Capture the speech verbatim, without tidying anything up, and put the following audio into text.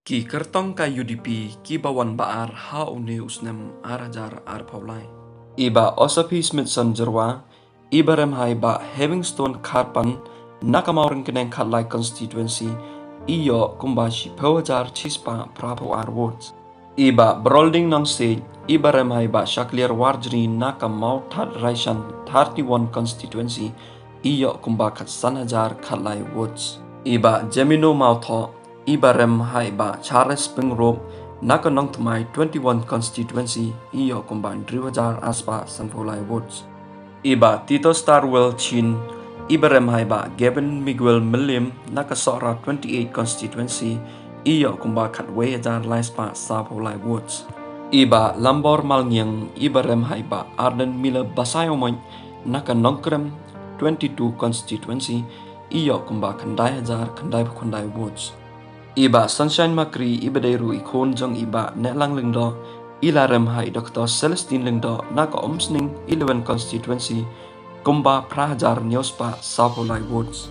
Ki kyrtong ka U D P kiba wan ba ar ha une u snem ar hajar arphew lai. I Bah Osaphi Smithson Jyrwa, iba rem ha i Bah Heavingstone Kharpan na ka Mawryngkneng Khatlai constituency, i ïoh kumba shiphew hajar chispah phraphew ar votes. I Bah Brolding Nongsiej, iba rem ha i Bah Shakliar Warjri na ka Mawthadraishan thirty-one constituency, i ïoh kumba khatsan hajar khatlai votes. I Bah Jemino Mawthoh, iba rem ha i Bah Charles Pyngrope na ka Nongthymmai twenty-one constituency, i ïoh kumba hynriew hajar arspah sanphew lai votes. I Bah Tito Starwell Chin, iba rem ha i Bah Gavin Miguel Mylliem na ka Sohra twenty-eight constituency, i ïoh kumba khatwei hajar laispah sawphew lai votes. I Bah Lambor Malngiang, iba rem ha i Bah Ardent Miller Basaiawmoit na ka Nongkrem twenty-two constituency, i ïoh kumba khyndai hajar khyndaiphew khyndai votes. I Bah Sunshine Makri, iba dei ruh i khun jong i Bah Nehlang Lyngdoh, i la rem ha i Doctor Celestine Lyngdoh na ka Umsning eleven constituency, kumba phra hajar hynñiewspah sawphew lai votes.